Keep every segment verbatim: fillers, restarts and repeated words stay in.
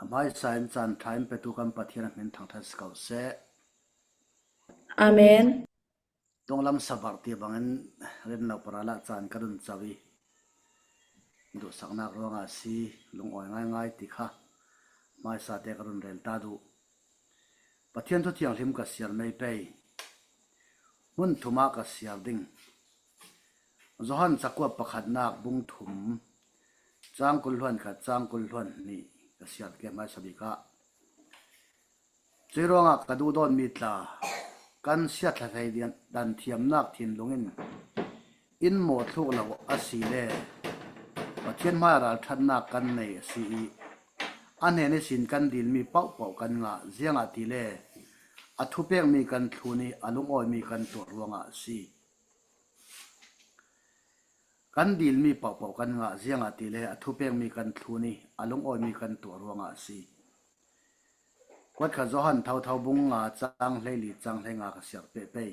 A hmaisa in chan ṭha in petu kan Pathian a hmin thangṭhat si ko seh. Amen. Dawnglam sabarh ti bangin rinlo para lah chan ka run cho i, duhsaknâk ruangah asi, lungawi ngâi ngâi ti kha hmaisa te ka run rêl ta duh. Pathian thu thianghlim ka siar mei pei. Hmun thumah ka siar ding. Johan chakua pakhatnâk bung thum, châng kul hluan khat, châng kul hluan hnih ka siar ke hmaisa bikah. Churuangah ka duhdâwn mi tla, kan siathla thei dan thiamnâk thinlung in in mawhthluk lo asi le, Pathian hmaia ralṭhatnâk kan nei asi i, a hnen ihsin kan dîl mi paohpaoh kan ngah, ziangahtile a thupêk mi kan thlun i, a lungawi mi kan tuah ruangah asi. Kan dîl mi paohpaoh kan ngah, ziangahtile a thupêk mi kan thlun i, a lungawi mi kan tuah ruangah asi. Kuat khat Johan thotho bung nga, châng hleili, châng hleinga ka siar peh pei.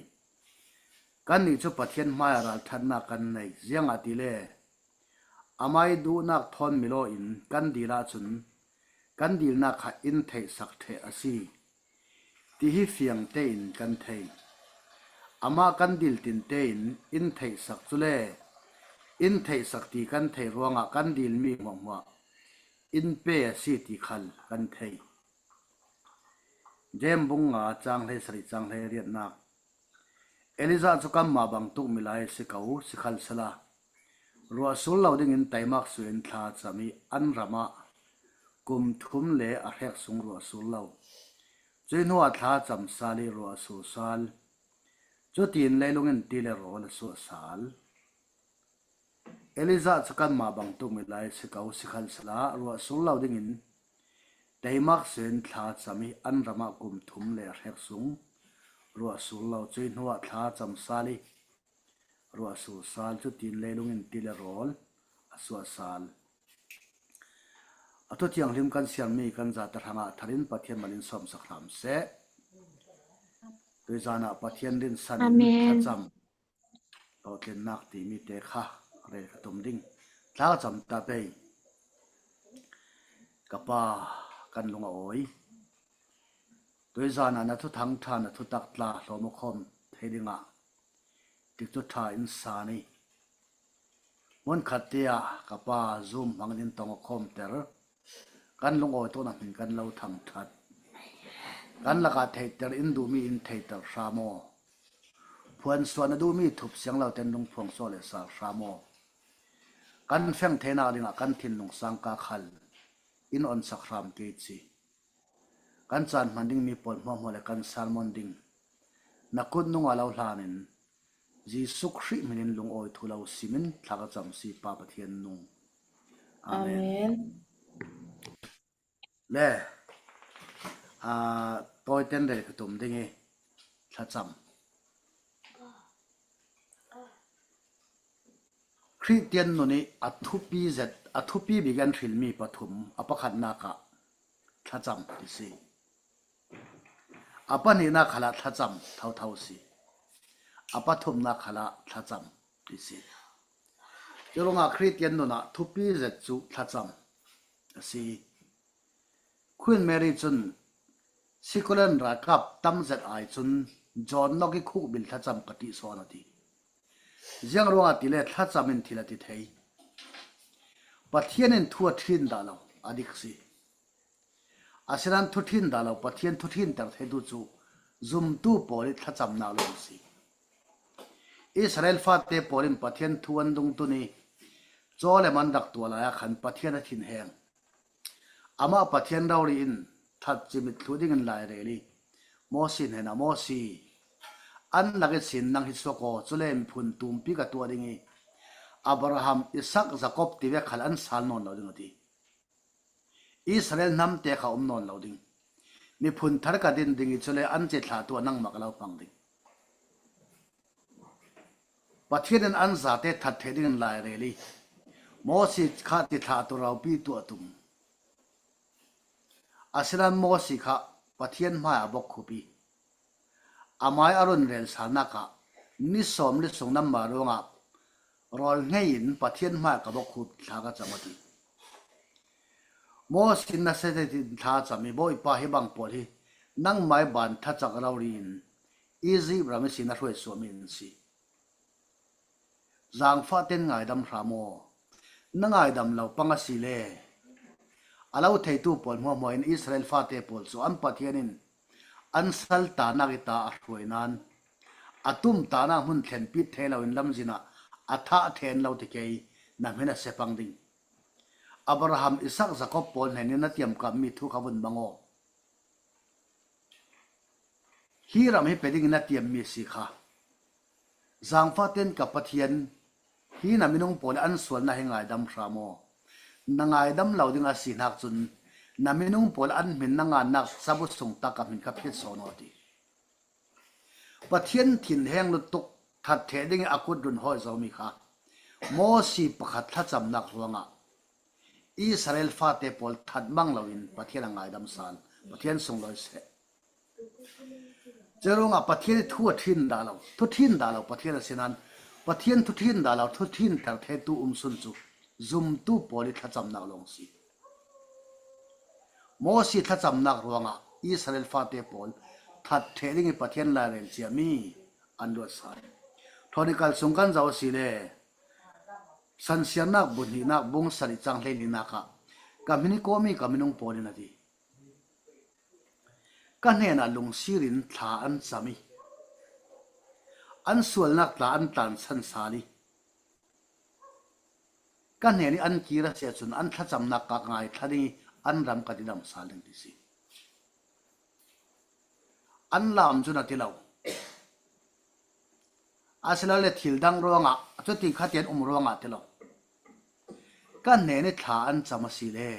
Kannih chu Pathian hmaia ralṭhatnâk kan nei, ziangahtile amah i duhnâk thawn mi lo in kan dîl ah chun kan dîlnâk kha in theihsak ṭheh asi ti hi fiang tein kan thei. Amah kan dîl tin tein in theihsak chule in theihsak ti kan theih ruangah kan dîl mi hmuahhmuah in pe asi ti khal kan thei. James bung nga, châng hleisarih, châng hleiriatnâk. Elijah chu kanmah bangtuk milai asi ko, sikhalsela ruah sul lo dingin teimaksuai in thla a cham i, an ram ah kum thum le a hrek sung ruah sul lo. Chuih hnuah thla a cham sâl i ruah a sul sâl. Chutiin leilung in ti le râwl a suah sâl. Elijah chu kanmah bangtuk milai asi ko, sikhalsela ruah sul lo dingin teimaksuai in thla a cham i, an ram ah kum thum le a hrek sung ruah sul lo. Chuih hnuah thla a cham sâl i ruah a sul sâl. Chutiin leilung in ti le râwl a suah sâl. A thu thianghlim kan siar mi kan zâ ta hrangah tharin Pathian mal in sâwmsak hram seh. Tuizân ah Pathian rinsan in, Amen, thlacham, hlawhtlinnâk ti mi te kha rêl ka tum ding. Thla ka cham ta pei. Ka Pa, kan lung a awi. Tuizân ah na thuthang ṭha, na thutak tla hlawm a khawm thei dingah tikcu ṭha in sân i, hmun khat te ah ka Pa, Zoom hmangin in tawng a khawmter kan lungawi tawk na hmin kan lo thangṭhat. Kan lakah theihter, in duh mi in theihter hram aw. Phuansuah na duh mi thup siang lo ten lungphuang suah le sâl hram aw. Kan feng theinâk dingah kan thinlung sângkâ khal in awnsak hram kei chi. Kan chân hman ding mi pâwl hmuahhmuah le kan sermon ding na kut nung ah lo hlân in, Jisu Krist hmin in lungawi thu lo sim in thla ka cham asi, Pa Pathian nung. Amen. Amen. Le, a, tawiten rêl ka tum ding i, thlacham. Kristian nun i a thupi zet, a thupi bik in an hril mi pathum, a pakhatnâk ah thlacham ti si. A panihnâk khal ah thlacham thotho si. A pathumnâk khal ah thlacham ti si. Churuangah Kristian nun ah thupi zet chu thlacham asi. Queen Mary chun, sikulen râlkap tam zet ai chun John nawk i khukbil thlacham ka ṭih sawn a ti. Ziang ruangah ti le thlacham in thil a ti thei. Pathian in thu a ṭhin dah lo a dik si. Asinan thu ṭhin dah lo, Pathian thu ṭhinter theitu chu zumtu pâwl i thlachamnâk lo asi. Israel fate pâwl in Pathian thu an dungtun i, chaw lem an rak tuah lai ah khan Pathian a thinheng. Amah Pathian rori in that chimit thlu dingin lâirêl i, Mosi hnenah, Mosi, an lak ihsin nang hi suak aw, chule miphun tumpi ka tuah ding i, Abraham, Isak, Jakob ti vek khal an sâl nawn lo ding a ti. Israel hnam te kha um nawn lo ding. Miphun thar ka din ding i, chule an chithlah tu ah nangmah ka lo hmang ding. Pathian in an zate that theih dingin lâirêl i, Mosi kha chithlahtu ropi tuah tum. Asinan Mosi kha Pathian hmai ah a bawkkhup i, amah i a run rêl sâlnâk ah ni sâwmli sung nanmah ruangah râwl ngei in Pathian hmai ah ka bawkkhup, thla ka cham a ti. Mawsi in nasiatzêin thla a cham hi, Bawipa, hi bang pâwl hi nangmah ih bân thachak rori in Izipt ram ihsin a hruai suahmi an si. Zângfahte'n ngaidam hram aw. Na ngaidam lo pang asile, a lo theitu pâwl hmuahhmuah in Israel fate pâwl chu an Pathian in an saltânnâk ih ta a hruai nan, a tumtânnâk hmun thlenpit thei lo in lamzin ah a thah thên lo ti kei na hmin a se pang ding. Abraham, Isak, Jakob pâwl hnen in na tiamkâp mi thu kha vun mang aw. Hi ram hi pe ding in na tiam mi asi kha. Zângfahte'n ka Pathian, hi na minung pâwl ih an sualnâk hi ngaidam hram aw. Na ngaidam lo ding asi nâk chun na minung pâwl an hmin na ngânnâk chabu sung tak ah hmin kha phiat sâwn aw, a ti. Pathian thinheng lutuk, that theh ding ih a kut run hâwi zo mi kha Mawsi pakhat thlachamnâk ruangah Israel fate pâwl that mang lo in Pathian a ngaidam sal. Pathian sunglawi seh. Churuangah Pathian ih thu a ṭhin dah lo, thu ṭhin dah lo Pathian asi nan, Pathian thu ṭhin dah lo, thu ṭhinter theitu um sun chu zumtu pâwl ih thlachamnâk lâwng asi. Mawsi thlachamnâk ruangah Israel fate pâwl that theh ding ih Pathian lâirêl chiah mi an luat sal. Thawnikal sung kan zoh asile, Sansiarnâk bu hnihnâk bung sarih châng hleihnâk ah, ka hmin ih kawm mi ka minung pâwl in a ti. Ka hnenah lungsîr in thla an cham ih, an sualnâk tla an tlânsan sal ih, ka hnen ih an kîr asi ah chun an thlachamnâk ka ngaithla ding ih an ram ka tidam sal ding ti asi. An lâm chun a ti lo. Asilole thil dang ruangah, chuti kha ti an um ruangah ti lo. Ka hnen ih thla an cham asile,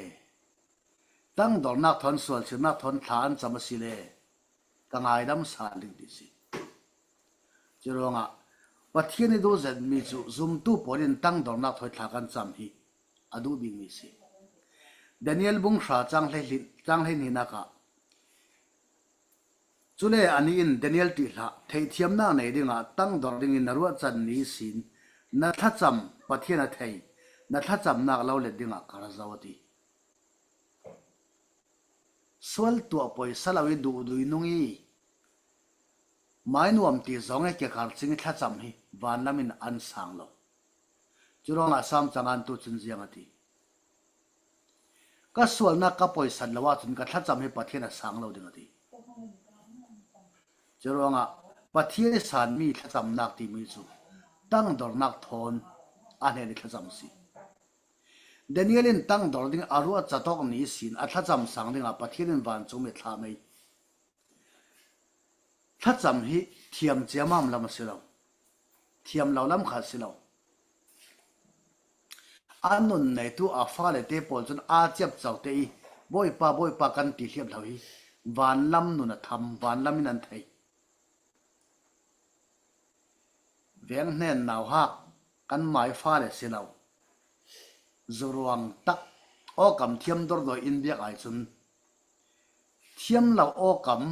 tangdawrnâk thawn, sualsirnâk thawn thla an cham asile, ka ngaidam sal ding ti asi. Churuangah Pathian ih duh zet mi chu zumtu pâwl in tangdawrnâk thawn thla kan cham hi a duh bîk mi asi. Daniel bung hra châng hleili-, châng hleihnâk ah, chule anih in, Daniel, ṭih hlah, theihthiamnâk nei ding ah tangdawr ding in na ruahchan ni sin na thlacham Pathian a thei, na thlachamnâk lo let ding ah ka ra zo, a ti. Sual tuah pawisa lo ih duhdui nung ih mâi nuam ti zawng ih kekar ching ih thlacham hi vân lam in an sâng lo. Churuangah Sâm changâtu chun ziang a ti? Ka sualnâk ka pawisat lo ah chun ka thlacham hi Pathian a sâng lo ding, a ti. Churuangah Pathian ih sâng mi thlachamnâk ti mi chu tangdawrnâk thawn a hnen ih thlacham asi. Daniel in tangdawr ding a ruah chatawk ni sin a thlacham sâng ding ah Pathian in vân chung mi a thlah mei. Thlacham hi thiam chiam lam asi lo, thiam lo lam kha asi lo. A nun neitu a fâ leh te pâwl chun a chiap chau te ih, Bawipa, Bawipa, kan ti hliap lo hi vân lam nun a tham, vân lam in an thei. Vêng hnên nauhâk, kanmah ih fâ leh asi lo. Zu ruang tak, awkam thiam dawr dawi in biak ai chun, thiam lo awkam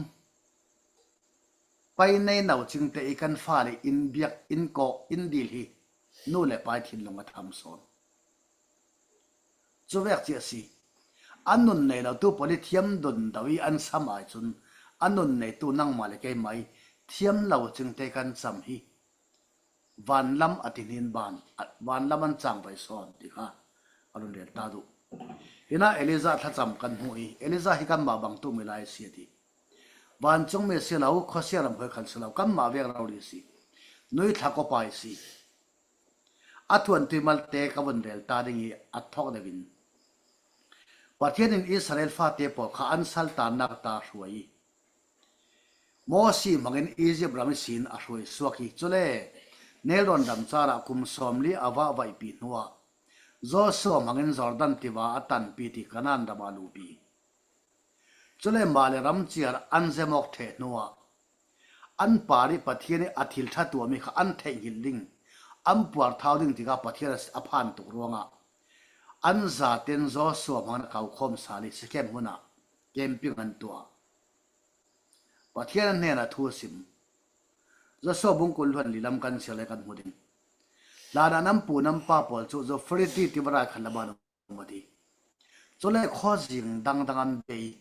pai nei no ching te ih kan fâ leh in biak, in kawh, in dîl hi nu leh pa ih thinlung a tham sâwn. Chu vek chiah asi. A nun nei lotu pâwl ih thiam dun do ih an sam ai chun, a nun neitu nangmah leh keimah ih thiam lo ching te kan cham hi vân lam a ti nin bân, vân lam an chang vai sâwn ti kha a run rêl ta duh. Hinah Elijah thlacham kan hmuh ih, Elijah hi kanmah bang tu mi lai asi a ti. Vân chung mi asi lo, khawsia ram hâwi khan asi lo, kanmah vêng rori asi. Nui thla kawpa asi. A thuantui malte ka vun rêl ta ding ih a thawk deuh in, Pathian in Israel fate pâwl kha an saltânnâk ta hruai ih, Mawsi hmangin Izipt ram ihsin a hruai suak hi. Chule, Nêl rawn dam châr ah kum sâwmli a vah vaihpi hnuah, Joshua hmangin Jordan tiva a tanpi ti Kanaan ram ah a lupi. Chule, mah leh ram chiar an ze mawk ṭheh hnuah, an pâr ih Pathian ih a thil ṭha tuah mi kha an theihnghilh ding, an puar thâu ding tikah Pathian a, a phântuk ruangah, an zâte'n Joshua hmangin a ko khawm sal ih Sikhem hmun ah camping an tuah. Pathian an hnenah thu a sim. Joshua bung kul hluan li lam kan siar le kan hmu ding. Hlanah nan pu nan pa pâwl chu Zufrati tiva rai khat lamah an um a ti. Chule khuazing dangdang an bei.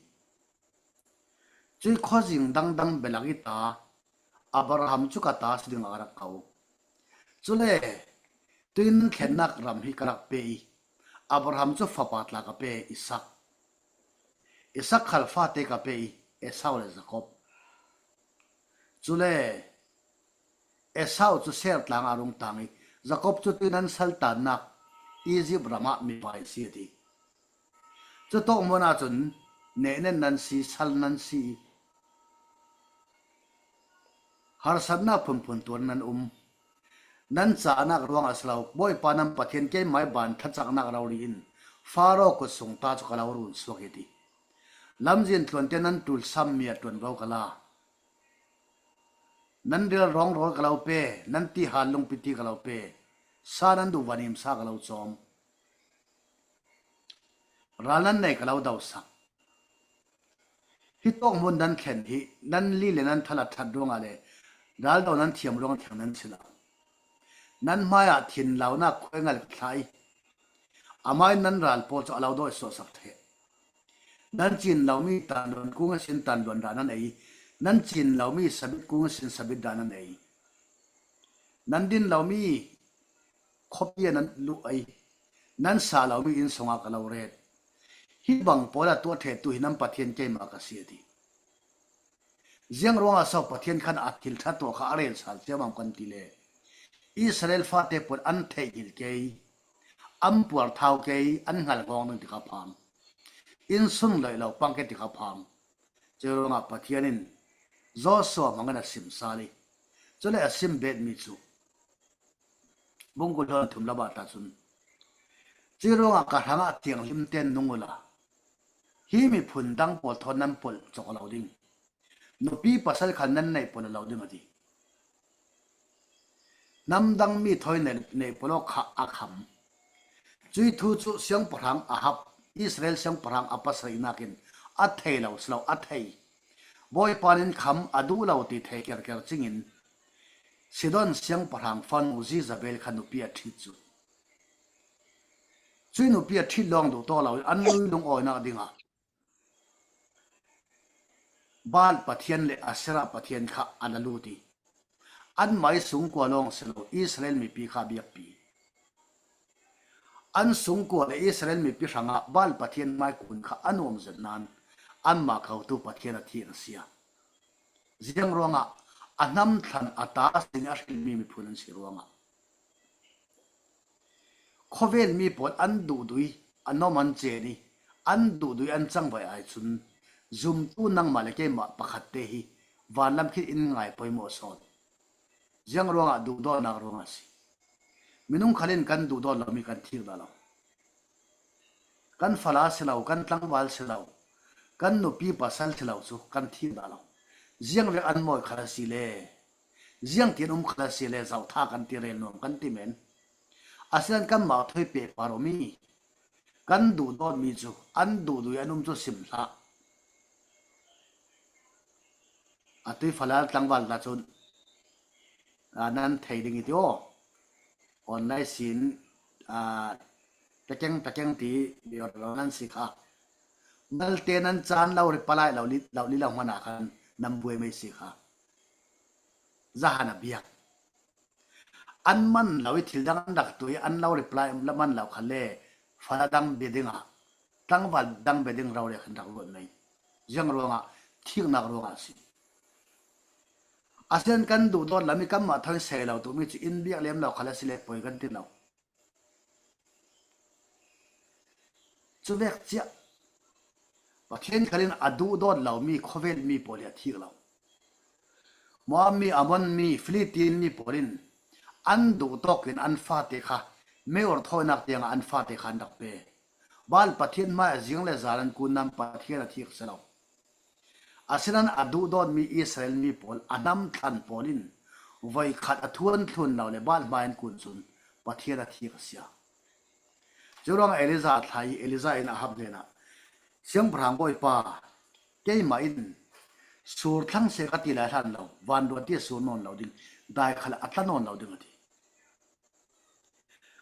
Chu khuazing dangdang belh i ta, Abraham chu ka ta si ding a rak ko. Chule, tuin thlennak ram hi ka rak pe i, Abraham chu fapa tla ka pe, Isak. Isak khal fate ka pe i, Esau le Jakob. Chule, Esau chu Seir tlang ah a rung tang i, Jakob chu tuin an saltannak Izipt ram ah mi vai si a ti. Chu tawk mun ah chun neh nen nan si, sal nan si i, harsatna phunphun tuar nan um. Nan chanak ruangah si lo, Bawipa nan Pathian keimah i ban thlachaknak rori in Faro kut sung ta chu ka lo run suak i ti. Lamzin tluan te nan tul sam mi a tuan ro ka la. Nan rel rawng rawl ka lo pe, nan ti hal lungpi ti ka lo pe. Sa nan duh vanim sa ka lo chawm. Ral nan nei ka lo do sak. Hi tawk mun nan thlen hi, nan li le nan thal a that ruangah le, ral do nan thiam ruangah thiang nan si lo. Nan hmai ah thinlaunak khuaingal ka thlah i, amah in nan ral pawl chu a lo dawi suah sak the. Nan chin lo mi tan luan kung a sin tan luan dah nan ei. Nan chin lo mi sabit kung a sin sabit dah nan ei. Nan din lo mi khawpi ah nan luh ei. Nan sa lo mi in sungah ka lo ret. Hi bang pawl a tuah ṭhetu hi nan Pathian keimah ka si a ti. Ziang ruangah so Pathian khan a thil ṭha tuah kha a rel sal chiam am kan ti le? Israel fate pawl an theihnghilh kei, an puar thau kei, an hngal ngawng ding ti kha phang. In sun loih lo pang kei ti kha phang. Chu ruangah Pathian in Joshua hmang in a sim sal i. Chule a sim bet mi chu Bung kul hluan thum lam ah ta chun, chu ruangah ka hrangah thianghlim te nung ula, hi miphun dang pawl thawn nan pawlh chawk lo ding. Nupi pasal khan nan neih pawlh lo ding a ti. Hnam dang mi thawn neih, neih pawlh kha a kham. Chu thu chu siangpahrang Ahab, Israel siangpahrang a pasarihnak in a thei lo si lo, a thei. Bawipa nin kham a duh lo ti thei kerker chingin Sidon siangpahrang fanu Jezebel kha nupi a ṭhit chu. Chu nupi a ṭhit lawng duh tawk lo, an lui lungawinak dingah Baal pathian le Asera pathian kha an a lut i, anmah i sungkua lawng si lo, Israel mipi kha a biakpi. An sungkua le Israel mipi hrangah Baal pathian hmai kun kha a nuam zet nan, anmah kotu pathian a thik a si a. Ziang ruangah? A hnam thlan a ta sing a hrilh mi miphun an si ruangah. Khawvel mi pawl an duhdui, an nawm an chen i, an duhdui an changvaih ai chun, zumtu nangmah le keimah pakhat te hi vanlam khit in ngai pawimawh sawn. Ziang ruangah? Duhdawtnak ruangah a si. Minung khal in kan duhdawt lo mi kan thik dah lo. Kan fala si lo, kan tlangval si lo, kan nupi pasal si lo chu kan thik dah lo. Ziang vek an mawi khal a si le, ziang tin um khal a si le, zauh tha kan ti, rel nuam kan ti men. Asinan kanmah thawi pehpar awm i, kan duhdawt mi chu an duhdui an um chu sim hlah. A tui fala tlangval ta chun, a, nan thei ding i ti aw. Online sin, a, takeng takeng ti biawr lo nan si kha. Malte nan chan lo reply lo li, lo li lo hmana khan nan buai mei si kha. Zahan a biak. An man lo i thil dang an rak tui, an lo reply la man lo kha le, fala dang bia dingah, tlangval dang bia ding rori khan rak luat mei. Ziang ruangah? Thiknak ruangah a si. Asinan kan duhdawt lam i kanmah thawi sei lo tu mi chu in biak lem lo kha le si le poi kan ti lo. Chu vek chiah, Pathian khal in a duhdawt lo mi khawvel mi pawl hi a thik lo. Moab mi, Ammon mi, Filistin mi pawl in an duh tawk in an fate kha, meiur thawinak tiangah an fate kha an rak pe. Baal pathian hmai ah zing le zan an kun nan Pathian a thik si lo. Asinan a duhdawt mi Israel mi pawl, a hnam thlan pawl in voi khat a thu an thlun lo le Baal hmai an kun chun Pathian a thik a si a. Churuangah Elijah a thlai, Elijah in Ahab hnenah, Siangpahrang Bawipa, keimah in sur thlang seh ka ti lai hlan lo, vanduan ti a sur nawn lo ding, dai khal a tla nawn lo ding a ti.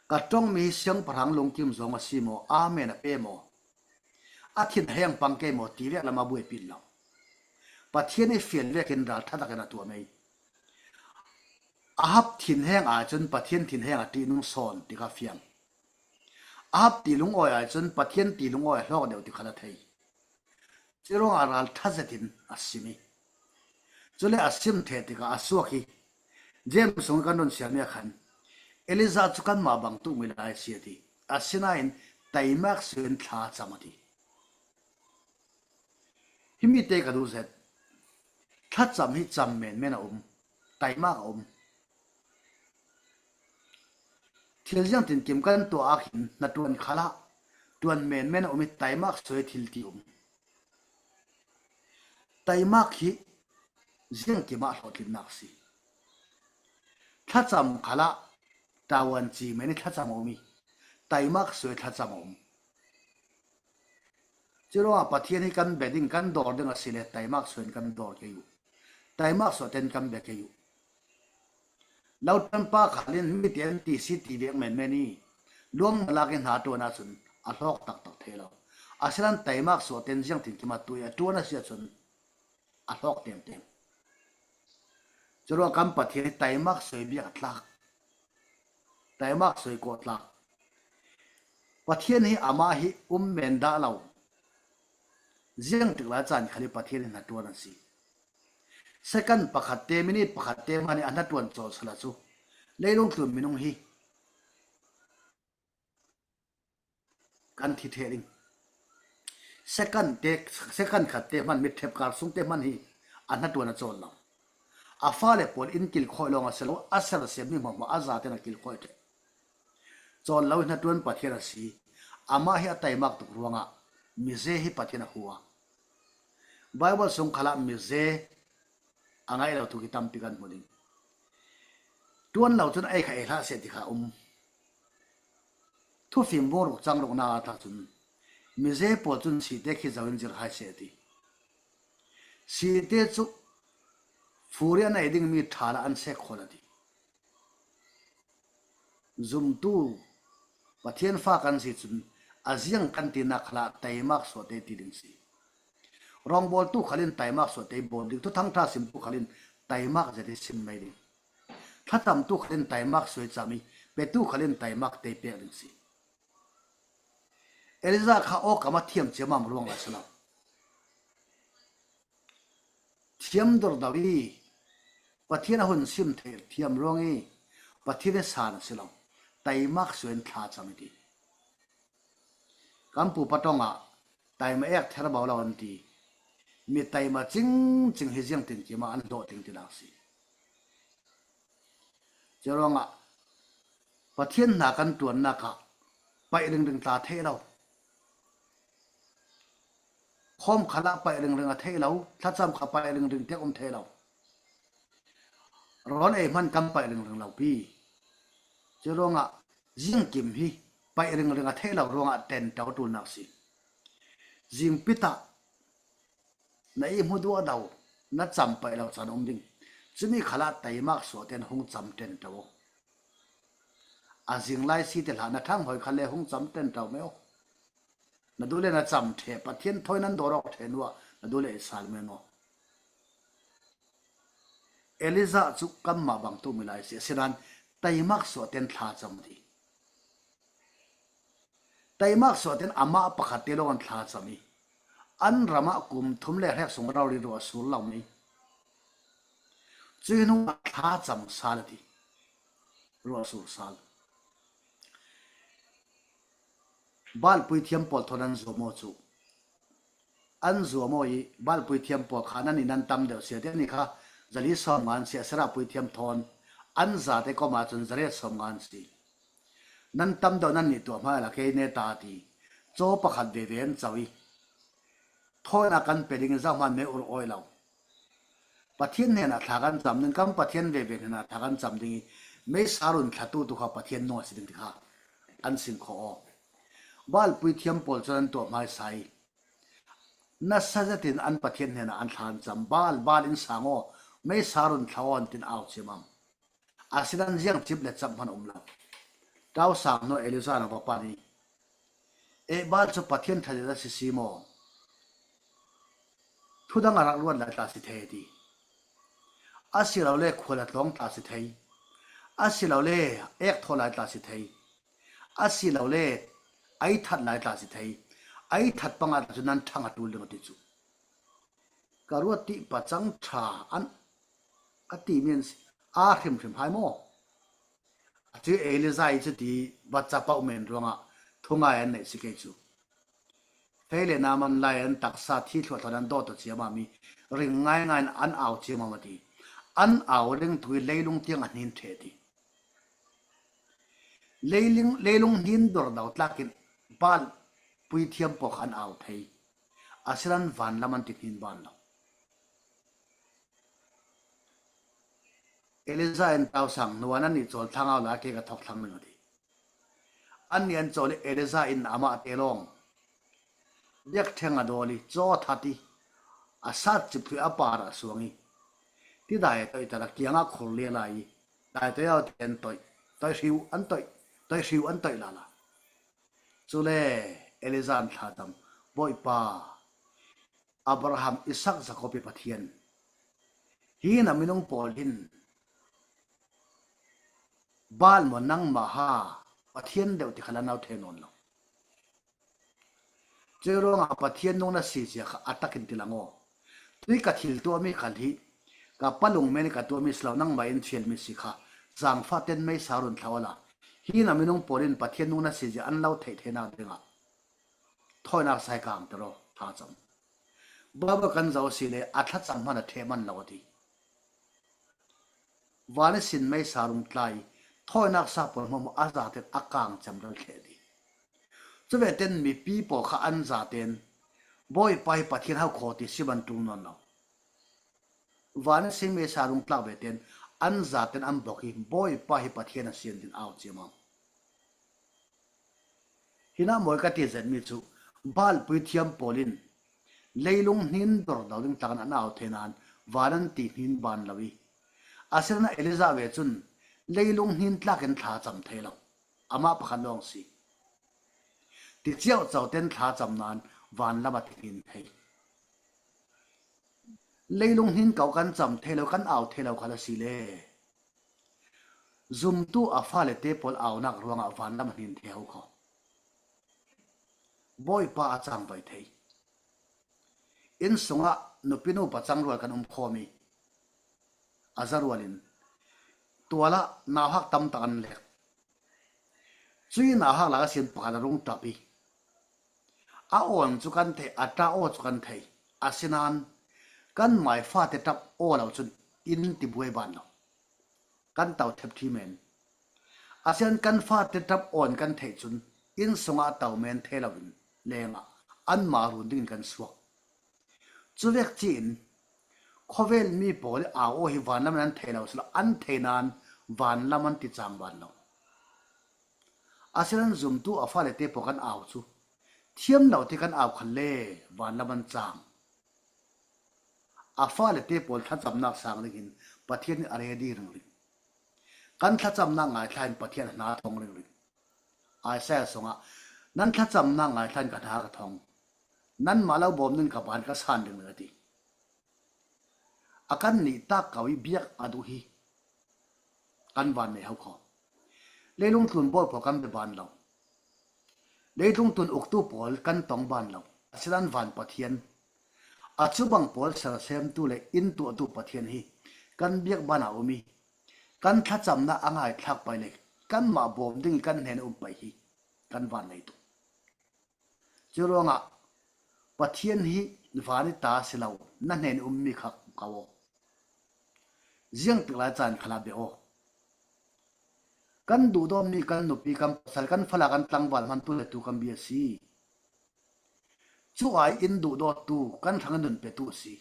Ka ṭawng mi hi siangpahrang lungkim zawng a si maw? Amen a pe maw? A thinheng pang kei maw ti vek lam a buaipih lo. Pathian hi fian vekin râl ṭha takin a tuam ei. Ahab thinheng ah chun Pathian thinheng a ṭihnung sawn ti kha fiang. Ahab ti lungawi ah chun Pathian ti lungawi a hlawk deuh ti kha a thei. Churuangah râl ṭha zetin a sim ei. Chule a sim thei tikah a suak hi. James sung kan rawn siam mi ah khan, Elijah chu kanmah bang tuk mi lai asi a ti. Asinain taimak sawiin thla a cham a ti. Himi te ka duh zet. Thlacham hi cham menmen a um. Taimak a um. Thil ziang tinkim kan tuah ah hin hnaṭuan khalah ṭuan menmen a um hi taimak sawi thil ti um. Taimak hi ziangkim ah hlawhtlinnak a si. Thlacham khalah ṭuan chi men hi thlacham a um hi. Taimak sawi thlacham a um. Churuangah Pathian hi kan be ding, kan dawr ding asile taimak sawiin kan dawr kei uh. Taimak sawi ten kan be kei uh. Lo ṭuanpa khalin mite an ti si ti vek menmen hi. Luang na lakin hnaṭuan ah chun a hlawk taktak thei lo. Asinan taimak sawi ten ziang tinkim ah tuah a ṭuan asi ah chun a hlawk tengteng. Churuangah kan Pathian hi taimak sawi biak a tlak. Taimak sawi kawh tlak. Pathian hi amah hi um men dah lo. Ziang tik lai chan khalin Pathian hi hnaṭuan asi. Second pakhat te, minute pakhat te hman hi a hnaṭuan chawl sala chu leilung tlun minung hi kan thi thei ding. Second te, second khat te hman, mitthep kar sung te hman hi a hnaṭuan a chawl lo. A fale pawl in kilkhawi lawng a si lo, a sersiam mi hmahmah a zaten a kilkhawi thei. Chawl lo hi hnaṭuan Pathian asi. Amah hi a taimak tuk ruangah mize hi Pathian a hu a. Bible sung khalah mize a ngaih lo tuk hi tampi kan hmu ding. Ṭuan lo chun ei kha ei hlah seh ti kha um. Thufim bung ruk chang rukna ah chun mize pawl chun site khi zo in zir hai seh a ti. Site chu fur hi an ei ding mi ṭha lah an sek khawl a ti. Zumtu Pathian fa kan si chun a ziang kan tinak khalah taimak suahte ti ding si. Rawngbawltu khalin taimak suahte bawl ding, thuthang ṭha simtu khalin taimak zet hi sim mai ding. Thlachamtu khalin taimak sawi cham hi, petu khalin taimak te pek ding si. Elijah kha aw kam a thiam chiam am ruang lai si lo. Thiam dawr deuh hi Pathian a hun sim thei thiam ruang hi Pathian hi san a si lo. Taimak sawiin thla cham hi ti. Kan pupa ṭawngah taima ek ther bo lo an ti. Mi taima chingching hi ziang tinkim ah an hlawhtling ti nak si. Churuangah Pathian hna kan ṭuannak ah paih ringring tla theih lo. Khawm khalah paih ringring a theih lo, thlacham kha paih ringring tiang um theih lo. Rawn ei hman kan paih ringring lo pi. Churuangah ziangkim hi paih ringring a theih lo ruangah ṭen ṭo ṭul nak si. Zingpi tah na ihmu duah deuh, na cham paih lo chan um ding. Chumi khalah taimak suahten hung cham ṭen ṭo. A zing lai si te hlah na ṭhang hoi khan le hung cham ṭen ṭo mai aw. Na duh le na cham ṭheh, Pathian thawi nan dawr awk ṭheh nuah, na duh le i sal mai maw. Elijah chu kanmah bang tu mi lai si, asinan taimak suahten thla cham ti. Taimak suahten amah pakhat te lawng an thla cham hi. An ramah kum thum le hrek sung rori ruah sur lo mi. Chu hi nung thla cham sal a ti. Ruah sur sal. Baal puithiam pawl thawn an zuam aw chu. An zuam aw i Baal puithiam pawl kha nannih nan tam deuh si a ti, annih kha zali sawmnga an si, Asherah puithiam thawn an zate kawmah chun zariat sawmnga an si. Nan tam deuh nannih tuah hma la kei ne ta ti. Chaw pakhat veve an cho i. Thawina kan pe ding in zauhman mei ur awi lo. Pathian hnenah thla kan cham ding, kan Pathian veve hnenah thla kan cham ding i, meisa run thlatu tu kha Pathian nung a si ding ti kha an sin khawh aw. Baal puithiam pawl chun an tuah hmaisa i, nasa zetin an Pathian hnenah an thla an cham. Baal, Baal in sang aw, meisa run thla aw an tin au chiam am. Asinan ziang chip le chap hman um lo. Tau sang naw Elijah na va pan i. Eh, Baal chu Pathian ṭha deuh asi si maw? Thudang a rak ruat lai tla asi thei ti. Asilole khual a tlawng tla asi thei. Asilole ek thaw lai tla asi thei. Asilole ei that lai tla asi thei. Ei that panga tla chu nan ṭhang a ṭul ding a ti chu. Ka ruat ti pachang ṭha an a ti men si. A hrimhrim hai maw? A chu Elijah chu ti va chapau men ruangah thungai an neih si kei chu. Fei le Naaman lai an taksa thi thluah thluah an dawt chiam a mi ring ngaingai an au chiam a ma ti. An au ring tui leilung tiang a hnin ṭhe ti. Leiling, leilung hnin dawr dau tlakin Baal puithiam pawh kha an au thei. Asinan van lam an ti hnin ban lo. Elijah in tausang hnuan an nih chawl thlang au la kei ka thawk thlang ning a ti. An nih an chawl i Elijah in amah te lawng biak theng a dawl i chaw that i a sat chip thui a par a suang i ti dai tawi tala kiangah khur lia lai i dai tawi au te an tawi tawi hriu an tawi tawi hriu an tawi la la. Chule Elijah an thlacham, Bawipa, Abraham, Isak, Jakob i Pathian, hi na minung pawl hin Baal maw nangmah ha Pathian deuh ti kha la nau thei nawn lo. Chu ruangah Pathian nung na si zia kha a takin ti lang aw. Tui ka thil tuah mi kha hi ka palung men ka tuah mi si lo, nangmah in fial mi si kha. Zangfah ten meisa run thlau la. Hi na minung pawl in Pathian nung na si zia an lo theih theihnak dingah thawinak sai kang tiraw thlacham. Baibal kan zoh si le a thlacham hman a ṭheh man lo a ti. Van i sin meisa rung tlai thawinak sa pawl hmuahhmuah a zaten a kang cem ral thleh ti. Chuveten mipi pawl kha an zaten Bawipa hi Pathian hau khaw ti sim an ṭul nawn lo. Van i sin meisa rung tlak veten an zaten an bawk hi Bawipa hi Pathian a sian din au chiam a. Hinah mawi ka ti zet mi chu Baal puithiam pawl in leilung hnin dawr dau ding tlakin an au thei nan van an ti hnin ban lo i. Asinan Elijah ve chun leilung hnin tlakin thlacham thei lo. Amah pakhat lawng si. Ti chiau chau ten thlacham nan van lam a ti hnin thei. Leilung hnin kau kan cham thei lo, kan au thei lo kha la si le. Zumtu a fale te pawl aunak ruangah van lam a hnin thei ho kho. Bawipa a chang vai thei. Inn sungah nupi nu pachang rual kan um khawm i a za rual in tualah nauhak tam tak an lek. Chui nauhak lak a sin pakhat a rung ṭap i a awn chu kan thei, a ṭah aw chu kan thei. Asinan kan mai fate ṭap aw lo chun in ti buai ban lo. Kan tau thep ṭhi men. Asinan kan fate ṭap awn kan theih chun in sungah tau men thei lo in lengah anmah run dingin kan suak. Chuvek chiin khawvel mi pawl i au aw hi van lam in an thei lo silo, an thei nan van lam an ti chang ban lo. Asinan zumtu a fale te pawl kan au chu thiam lo te kan au khan le van lam an chang. A fale te pawl thlachamnak sang dingin Pathian in a ready ringring. Kan thlachamnak ngaithla in Pathian a hna thawng ringring. Isaiah sungah nan thlachamnak ngaithla in ka hna ka thawng. Nanmah lo bawm ding ka ban ka san ringring a ti. A kan nih tak kau i biak a duh hi. Kan van nei ho kho. Leilung tlun bawi pawl kan be ban lo. Leilung tlun uktu pawl kan tawng ban lo. Asinan van Pathian, a chubang pawl sersemtu le in tuahtu Pathian hi kan biak ban a um i, kan thlachamna a ngaithlak pai le kanmah bawm ding i kan hnen a um pai hi kan van nei tuk. Churuangah Pathian hi van i ta si lo, na hnen i um mi kha ka aw. Ziangtik lai chan khala be aw. Kan duhdawm mi kan nupi, kan pasal, kan fala kan tlangval hmantu le tu kan bia si. Chu ai in duhdawtu kan hrang nun petu si.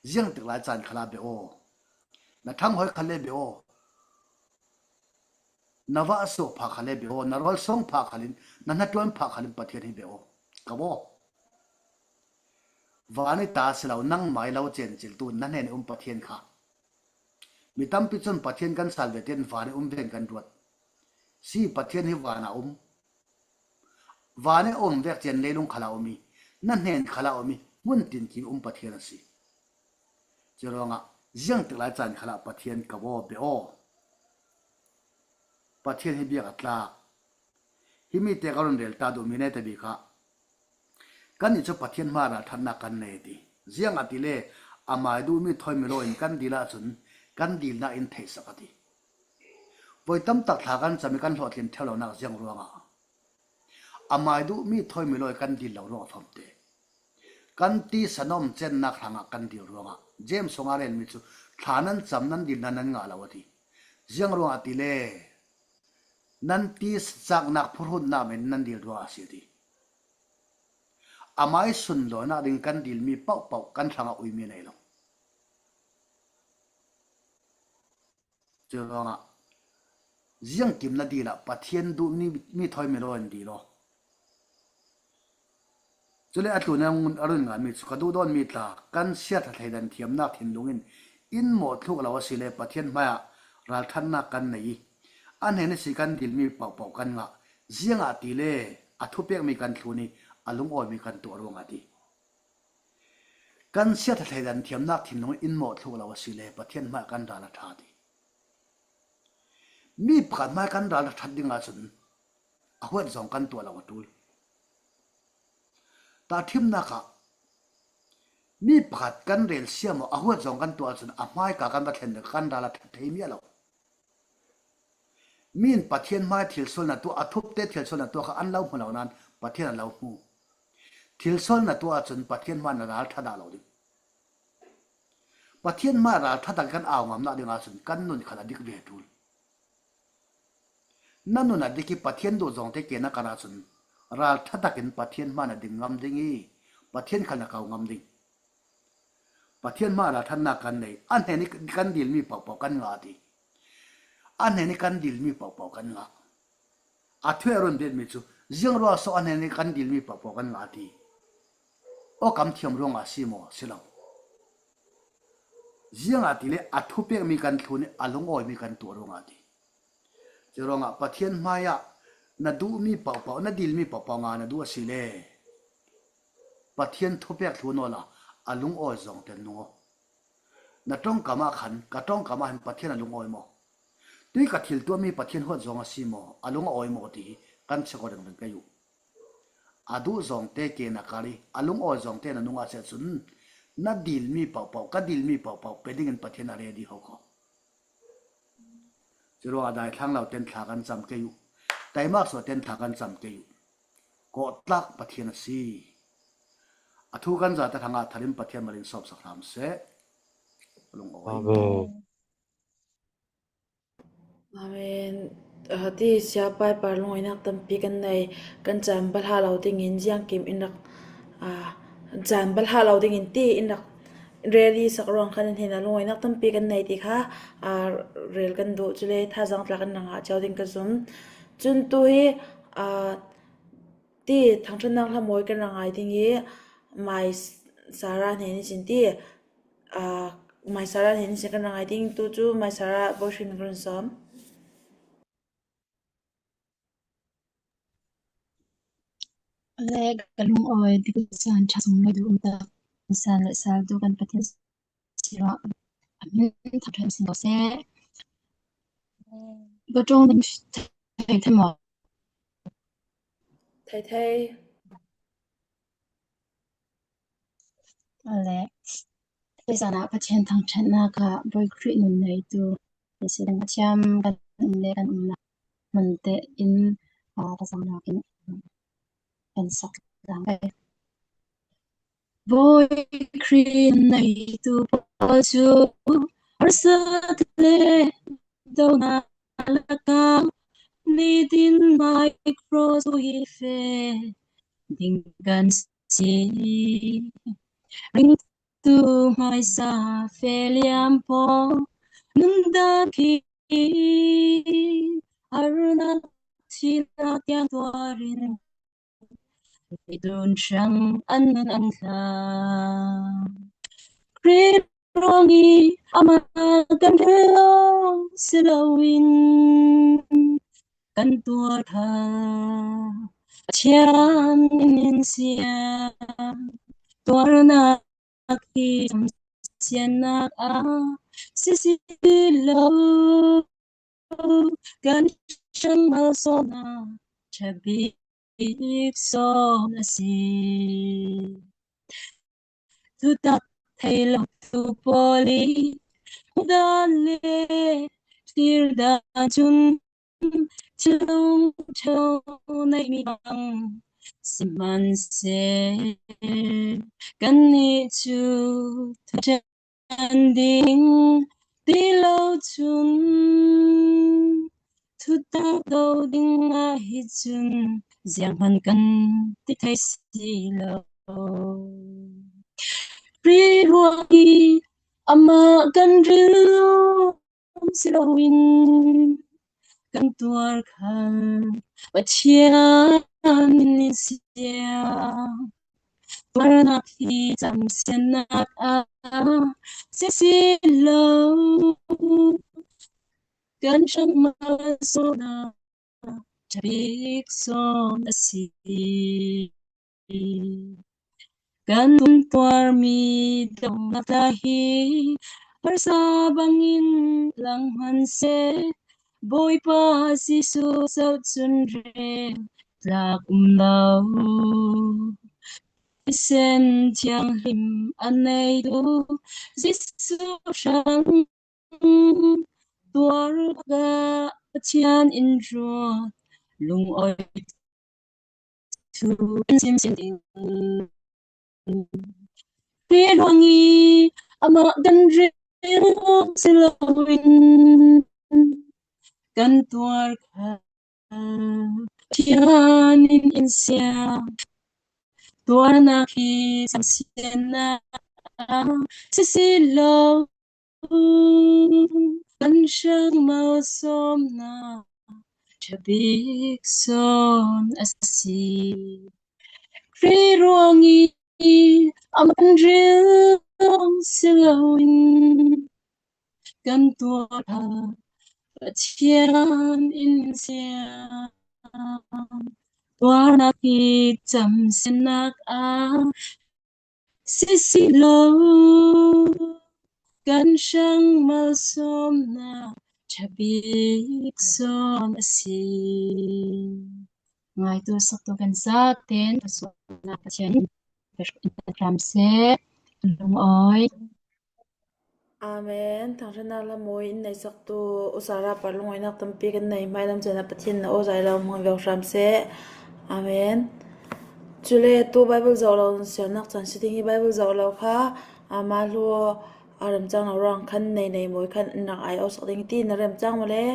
Ziangtik lai chan khala be aw. Na ṭhang hoi kha le be aw. Na vah suah phah kha le be aw, na rual sawng phah khalin, na hnaṭuan phah khalin Pathian hi be aw. Ka aw. Van i ta si lo, nangmah i lo chen chiltu na hnen i um Pathian kha. Mi tampi chun Pathian kan sal ve ten van i um ven kan ruat. Si Pathian hi van a um. Vân ah a um vêk chian leilung khal ah a um i, na hnen khal ah a um i, hmun tin kim um Pathian asi. Churuangah ziangtik lai chan khal ah Pathian ka vaw be aw. Pathian hi biak a tlâk. Hi mite ka run rêl ta duh mi neta bîk ah, kannih chu Pathian hmaa ralṭhatnâk kan nei ti. Ziangahtile, amai duh mi thawi mi lawi in kan dîl ah chun kan dîlnâk in theihsak a ti. Voi tam tak thla kan cham i kan hlawhtling theu lonâk ziang ruangah amai duh mi thawi mi lawi kan dîl lo ruangah famte. Kan tisa nawmchennâk hrangah kan dîl ruangah James sungah a rêl mi chu, thla nan cham nan dîl nan nan ngah lo a ti. Ziang ruangah tile, nan tisa châknâk phurhutnâk men nan dîl ruangah asi a ti. Amai sundawinâk ding kan dîl mi paohpaoh kan hrangah ui mi nei lo. Churuangah ziangkim na dîl ah Pathian duh mi, mi thawi mi lawi in dîl aw. Chule a tlûnah a run ngah mi chu, ka duhdâwn mi tla, kan siaṭha thleidan thiamnâk thinlung in in mawhthluk lo asile Pathian hmaiah ralṭhatnâk kan nei i, a hnen asi kan dîl mi paohpaoh kan ngah. Ziangahtile, a thupêk mi kan thlun i, a lungawi mi kan tuah ruangah a ti. Kan siaṭha thleidan thiamnâk thinlung in mawhthluk lo asile Pathian hmaiah kan ralṭha a ti. Mi pakhat hmaiah kan ralṭhat ding ah chun a huat zawng kan tuah lo a ṭul. Tahṭhimnâk ah mi pakhat kan rêl siam aw, a huat zawng kan tuah chun a hmai ka kan va thlen ding, kan ralṭhat thei miah lo. Mi in Pathian hmai thilsualna tuah, a thupte thilsualna tuah kha an lo hmu lo nan Pathian a lo hmu. Thilsualna tuah ah chun Pathian hmai na ralṭha dah lo ding. Pathian hmai ralṭha tak kan au ngamnâk ding ah chun kan nun khan a dik ve a ṭul. Na nun a dik i Pathian duh zawngte ke na kar ah chun ralṭha tak in Pathian hmai na ding ngam ding i, Pathian khan na kau ngam ding. Pathian hmaiah ralṭhatnâk kan nei, a hnen i kan dîl mi paohpaoh kan ngah a ti. A hnen i kan dîl mi paohpaoh kan ngah. A thu ah a run bîk mi chu, ziang ruangah so a hnen i kan dîl mi paohpaoh kan ngah a ti. Aw, kam thiam ruangah asi maw? Si lo. Ziangahtile a thupêk mi kan thlun i, a lungawi mi kan tuah ruangah a ti. Churuangah Pathian hmaiah na duh mi paohpaoh, na dîl mi paohpaoh ngah na duh asile, Pathian thupêk thlun aw la, a lungawi zawngte nung aw. Na ṭawngkam ah khan, ka ṭawngkam ah hin Pathian a lungawi maw? Tui ka thil tuah mi Pathian huat zawng asi maw, a lung a awi maw ti hi kan check aw ringring kei u. A duh zawngte ke na kar i, a lungawi zawngte na nung ah si chun, na dîl mi paohpaoh, ka dîl mi paohpaoh pe dingin Pathian a ready hawk aw. Churuangah daithlang lo ten thla kan cham kei u. Taimaksuah ten thla kan cham kei u. Kawhtlâk Pathian asi. A thu kan zâ ta hrangah tharim Pathian mal in sawmsak hram seh. Lungawi. Amen. Amen. Ah, ti siapa i pa lungawinâk tampi kan nei, kan chan bal hlah lo dingin ziangkim in rak, ah, chan bal hlah lo dingin ti in rak ready sak ruang khan hin a lungawinâk tampi kan nei ti kha, ah, rêl kan duh, chule thazang tla kan rak ngah chiau ding ka zumh. Chun tu hi, ah, ti thangṭhatnâk hla mawi kan rak ngâi ding hi, Mai Sarah hnen ihsin ti, ah, Mai Sarah hnen ihsin kan rak ngâi ding, tu chu Mai Sarah Boihri min kan sawm. Le ka lungawi dik san ṭha sung lo duh um tak, san le sal duh kan Pathian sirah a min thangṭhat sin ko seh. Ka ṭawng thei thei maw? Thei thei. A le, tuzân ah Pathian thangṭhatnâk ah Boihri nun neitu, President thiam kan um le kan um na hmun te in, ah, thazang lâk in kan sak tlang. Boihri nun neitu pâwl chu harsat le dona lakah nitin micro chu hi fe ding kan si. Ringtu hmaisa fe liam pawh nun dak hi harnâk thîrnâk tiang tuar in, mi tun hrang an nun an thla. Krist ruangin amah kan hel lo si loin kan tuar ṭha. Pathian in insiam, tuarnâk hi chamsiannâk asi si lo. Kan hrang malsâwmnâk ṭha bîk sâwm asi. Thutak thei lo tu pâwl i hmuh dân le thlir dân chun thil lungṭho nei mi bang si hmanh seh, kannih chu thu ṭan ding ti lo chun thutak do ding ahi chun zianghman kan ti thei si lo. Khrih ruang i amah kan rilruam si loin kan tuar khal Pathian in insiam, tuarnâk hi chamsiannâk asi si lo. Kan hrang malsâwmnâk ṭha bîk sâwm asi. Kan tuar mi dawnghnâk tla hi harsa bangin lang hmanh seh, Bawipa Jisu zoh chun rel tlâk um lo. Thisen thianghlim a neitu Jisu hrang tuar bâk ah Pathian in ruat lungawi thu kan sim sim ding. Khrih ruang i amah kan rilruam si loin kan tuar khal Pathian in insiam, tuarnâk hi chamsiannâk asi si lo. Kan hrang malsâwmnâk ṭha bîk sâwm asi. Khrih ruang i amah kan rilruam si loin kan tuar khal Pathian in insiam, tuarnâk hi chamsiannâk asi si lo. Kan hrang malsâwmnâk ṭha bîk sâwm asi. Ngâitu saktu kan zâtte'n, Pathian in hram seh, lungawi. Amen. Thangṭhatnâk lâmâwi in nei saktu U Sarah pa lungawinâk tampi kan nei hmai lam chun ah Pathian in aw zâi lo hmang veu hram seh. Amen. Chule tu Bible zoh lo siarnâk chan si ding hi. Bible zoh lo kha, ama lu a remchâng lo ruang khan Neinei Mawi khan in rak âi awsak ding ti. Na remchâng maw le?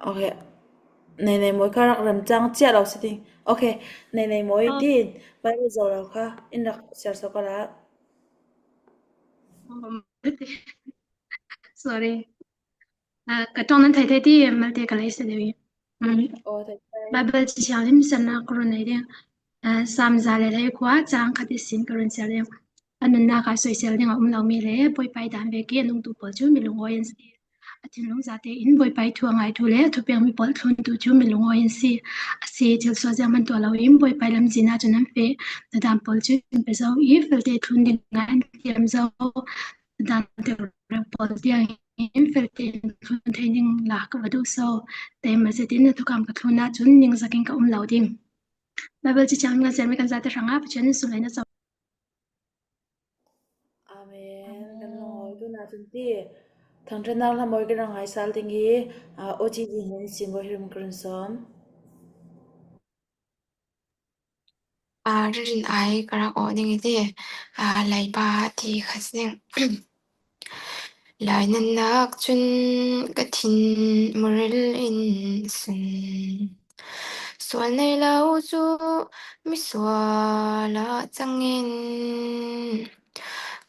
Ok. Neinei Mawi kha rak remchâng chiah lo si ding. Ok. Neinei Mawi din Bible zoh lo kha in rak siar sawk a la. Sorry. Ah, ka ṭawng nan theih theih ti malte ka lei seh deuh i. Bible Chi Thianghlim siarnâk ka run nei ding. Ah, Sam za leh leikua châng khat i sin ka run siar ding. A nunnâk ah soisêl ding a um lo mi le Bawipa i dân vek i a nungtu pâwl chu mi lungawi an si. A thinlung zâtte'n Bawipa i thu a ngâitu leh a thu pêk mi pâwl thluntu chu mi lungawi an si. Asi, thil sual zianghman tuah loin Bawipa i lamzinâk chun an feh. Na dân pâwl chu in pe zo i, felte thlun ding ah an tiam zo. Na dân teu reng pâwl tiang hin felte in thlun thei ding lâk ka va duh so. Tei ma zetin na thukâm ka thlun ah chun ningzak in ka um lo ding. Bible Chi Thianghlim kan siar mi kan zâtte hrangah Pathian in sunlei na cho. Amen. Kan lungawi tu na chun ti. Thangṭhatnâk lâmâwi kan rak ngâi sal ding i, ah, O G D hin sin bo hirim ka run sawm. Ah, rilrin âi ka rak awh ding i ti. Ah, Leipa ti kha si ding. Lâinânnâk chun ka thinmuril in sun. Sual nei lo chu misual ah chang in.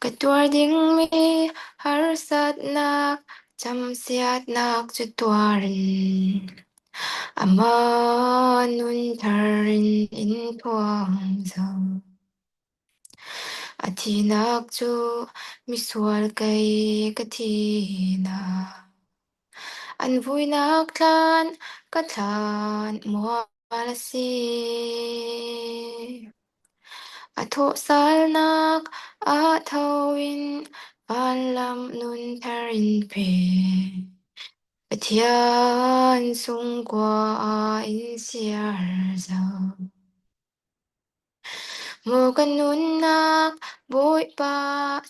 Ka tuar ding mi harsatnâk, chamsiatnâk chu tuar in. Ama nun thar in in phuang zo. A thinâk chu misual kei ka thinâk. an vuinâk tlan ka tlan mual asi. A thawhsâlnâk ah tho in vân lam nun thar in pe. Pathian sungkua ah in siar zo. Maw ka nunnâk Bawihpa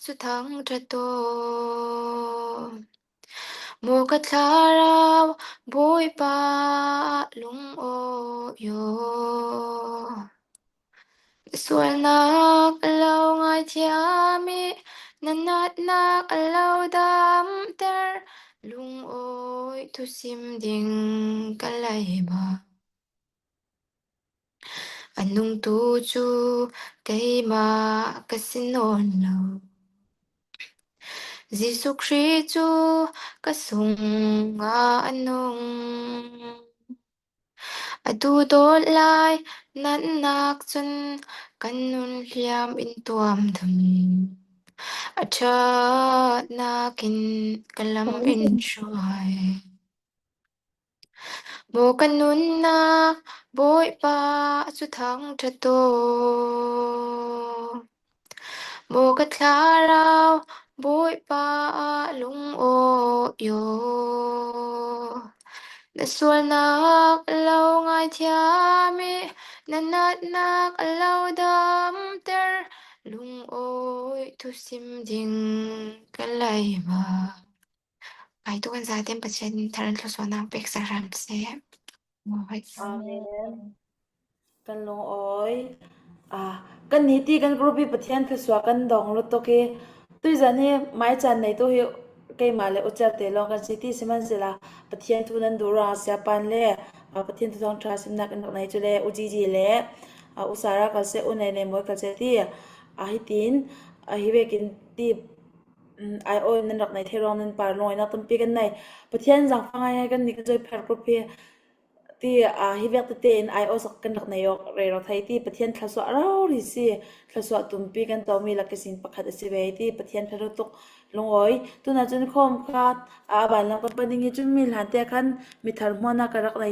chu thangṭhat aw. Maw ka thlarau Bawihpa ah lungâwi aw. Na sualnâk lo ngaithiam i, na natnâk lo damter, lungâwi thusim ding ka leiba. A nungtu chu keimah ka si nawn lo. Jisu Krist chu ka sungah a nung. A duhdawt lai natnâk chun ka nun hliam in tuam tham. A ṭhatnâk in ka lam in hruai. Maw ka nunnâk Bawihpa chu thangṭhat aw. Maw ka thlarau Bawihpa ah lungâwi aw. Na sualnâk lo ngaithiam i, na natnâk lo damter, lungâwi thusim ding ka leiba. Ngaitu kan zâtê in Pathian thar in thluachuahnâk pêk seh rawh seh. Amen. Kan lungâwi. A, kannih ti kan group hi Pathian thluachuah kan dawng lutuk hi. Tuizân hi mâichan neitu hi keimah leh u Chiarte lâwng kan si ti sihmanhsehlaw Pathian thu nan duh ruangah Siapa in le, a, Pathian thuthang ṭha simnâk in rak nei chu le u Gigi leh, a, u Sara kal seh, u Neinei Mawi kal seh ti. A, hitin, a, hi vêk in ti, um, aiawh nan rak nei thei ruangah nan pâr lungâwinâk tampi kan nei. Pathian zangfah ngâi ngâi kannih kan Joypher group hi ti, a, hi vêk tê tê in aiawh sak kan rak nei awk rêro thei ti. Pathian thluachuah rori asi, thluachuah tumpi kan tawng mi lakah sin pakhat asi ve ti. Pathian thluachuah tuk lungâwi. Tunah chun khawm kha, a, a vân lam kan pan ding hi chun mi hlân tê khan mi thar hmuanah ka rak nei